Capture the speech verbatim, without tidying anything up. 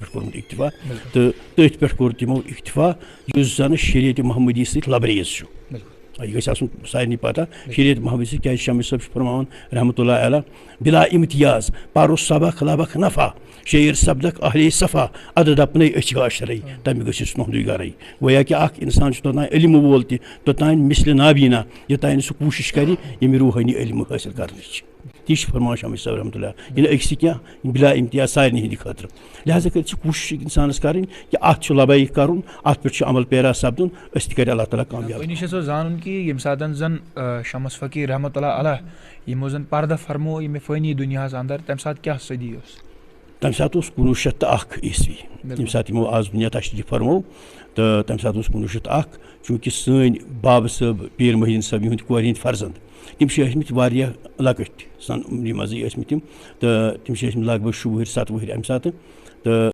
پٮ۪ٹھ کوٚرمُت اکتفا۔ تہٕ تٔتھۍ پٮ۪ٹھ کوٚر تِمو اکتفا، یُس زَن شریعت محمدی سۭتۍ لبریز چھُ۔ یہِ گژھِ آسُن سارنٕے پتہ، شریعت محمدی سۭتۍ کیٛازِ شمس صٲب چھُ فرماوان رحمتہ اللہ علیہ، بلا امتیاز پرُس سبق لبق نفع، شعر سپدک اہل صفا، ادٕ دپنے أچھ گاشرے، تمہِ گٔژھِس تُہُنٛدُے گرے۔ گویا کہ اکھ انسان چھُ توٚتام علم وول تہِ، توٚتام مثل نابینا، یوٚتام نہٕ سُہ کوٗشش کرِ ییٚمہِ روحٲنی علم حٲصِل کرنٕچ۔ تی چھُ فرماوان شمس صٲب رحمتہ اللہ، یہِ نہٕ أکسٕے کینٛہہ، بلا امتیاز سارنٕے ہٕنٛدِ خٲطرٕ۔ لہذا کٔرِتھ چھِ کوٗشِش أکِس اِنسانَس کَرٕنۍ کہ اَتھ چھُ لبیک کَرُن، اَتھ پٮ۪ٹھ چھُ عمل پیرا سَپدُن، أسۍ تہِ کَرِ اللہ تعالیٰ کامیاب۔ وۄنۍ چھِ سو زانُن کہ ییٚمہِ ساتَن زَن، آ، شمس فقیٖر رحمتہ اللہ علیہ یِمو زَن پردٕ فرمو ییٚمہِ فٲنی دُنیاہَس اندر، تَمہِ ساتہٕ کیٛاہ صدی اوس؟ تَمہِ ساتہٕ اوس کُنوُہ شیٚتھ تہٕ اَکھ عیسوی۔ بِلکُل۔ ییٚمہِ ساتہٕ یِمو آز دُنیا تشریٖف فرمو، تہٕ تَمہِ ساتہٕ اوس کُنوُہ شیٚتھ تہٕ اَکھ، چوٗنٛکہِ سٲنۍ بابہٕ صٲب، پیٖر محی الدیٖن صٲب، یِہُنٛد کورِ ہٕنٛدۍ فرزند، تِم چھِ ٲسمٕتۍ واریاہ لۄکٕٹۍ، سن عمری منٛزٕے ٲسمٕتۍ تِم، تہٕ تِم چھِ ٲسمٕتۍ لگ بگ شُوُہٕرۍ، ستوُہٕرۍ اَمہِ ساتہٕ۔ تہٕ